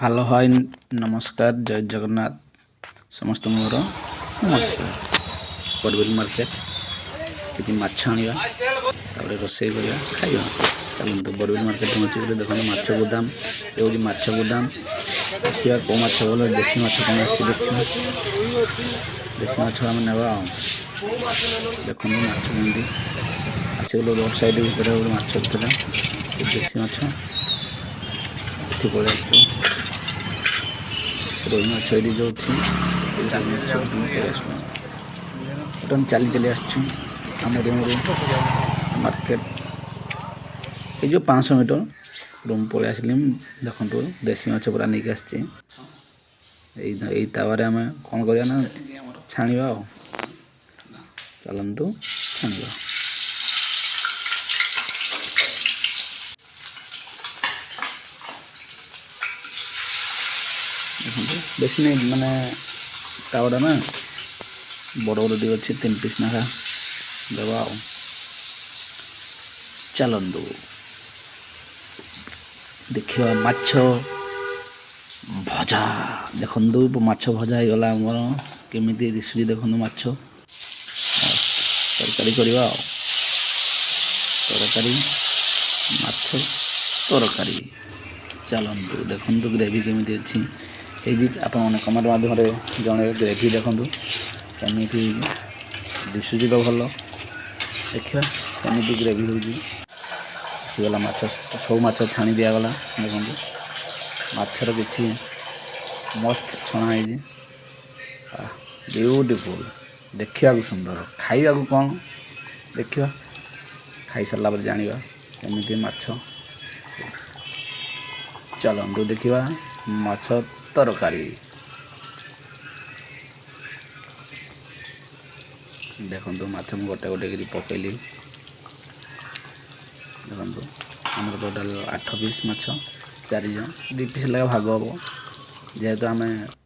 Hello, high, ନମସ୍କାର, ଜୟ ଜଗନ୍ନାଥ। ସମସ୍ତଙ୍କୁ ମୋର ନମସ୍କାର। ବଡ଼ବିଲ ମାର୍କେଟ, କିଛି ମାଛ ଆଣିବା, ତାପରେ ରୋଷେଇ କରିବା, ଖାଇବା। ଚାଲନ୍ତୁ, ବଡ଼ବିଲ ମାର୍କେଟ ପହଞ୍ଚିଗଲେ। ଦେଖନ୍ତୁ ମାଛ ଗୋଦାମ, ଏ ହେଉଛି ମାଛ ଗୋଦାମ। ଦେଖିବା କେଉଁ ମାଛ ଭଲ, ଦେଶୀ ମାଛ କ'ଣ ଆସିଛି ଦେଖିବା। ଦେଶୀ ମାଛ ଆମେ ନେବା। ଆଉ ଦେଖନ୍ତୁ ମାଛ କେମିତି ଆସିଗଲୁ। ରୋଡ଼ ସାଇଡ଼ ଭିତରେ ଗୋଟେ ମାଛ ଥିଲା, ଏ ଦେଶୀ ମାଛ। ଏଠି ପଳେଇ ଆସିଛୁ। ରୋହି ମାଛ ଏଇଠି ଯେଉଁ ଅଛି, ଏଇ ରୋହି ମାଛ ପଳେଇ ଆସିଛୁ। ବର୍ତ୍ତମାନ ଚାଲି ଚାଲି ଆସିଛୁ ଆମ ରୁମ୍ରୁ ମାର୍କେଟ ଏଇ ଯେଉଁ 500 ମିଟର। ରୁମ୍ ପଳେଇ ଆସିଲି ମୁଁ। ଦେଖନ୍ତୁ, ଦେଶୀ ମାଛ ପୁରା ନେଇକି ଆସିଛି। ଏଇ ତାୱାରେ ଆମେ କ'ଣ କରିବା ନା ଛାଣିବା। ଆଉ ଚାଲନ୍ତୁ ଛାଣିବା। ଦେଖନ୍ତୁ, ବେଶୀ ନାଇଁ, ମାନେ ତାୱାଟା ନା ବଡ଼ ବଡ଼ ଟିକେ ଅଛି, ତିନି ପିସ୍ ଲେଖା ଦେବା। ଆଉ ଚାଲନ୍ତୁ ଦେଖିବା ମାଛ ଭଜା। ଦେଖନ୍ତୁ, ମାଛ ଭଜା ହେଇଗଲା ଆମର। କେମିତି ଦିଶୁଛି ଦେଖନ୍ତୁ ମାଛ। ତରକାରୀ କରିବା। ଆଉ ତରକାରୀ, ମାଛ ତରକାରୀ। ଚାଲନ୍ତୁ, ଦେଖନ୍ତୁ ଗ୍ରେଭି କେମିତି ଅଛି ହେଇଛି। ଆପଣମାନେ କମେଣ୍ଟ ମାଧ୍ୟମରେ ଜଣାଇବେ। ଗ୍ରେଭି ଦେଖନ୍ତୁ କେମିତି ହେଇଛି। ଦିଶୁଛି ତ ଭଲ, ଦେଖିବା କେମିତି ଗ୍ରେଭି ହେଉଛି। ଆସିଗଲା ମାଛ, ସବୁ ମାଛ ଛାଣି ଦିଆଗଲା। ଦେଖନ୍ତୁ, ମାଛର କିଛି ମସ୍ତ ଛଣା ହେଇଛି। ବିୟୁଟିଫୁଲ୍, ଦେଖିବାକୁ ସୁନ୍ଦର। ଖାଇବାକୁ କ'ଣ ଦେଖିବା, ଖାଇସାରିଲା ପରେ ଜାଣିବା କେମିତି ମାଛ। ଚାଲନ୍ତୁ ଦେଖିବା ମାଛ ତରକାରୀ। ଦେଖନ୍ତୁ, ମାଛ ମୁଁ ଗୋଟେ ଗୋଟେ କରି ପକେଇଲି। ଦେଖନ୍ତୁ, ଆମର ଟୋଟାଲ୍ ଆଠ ପିସ୍ ମାଛ, ଚାରି ଜଣ 2 ପିସ୍ ଲେଖା ଭାଗ ହେବ। ଯେହେତୁ ଆମେ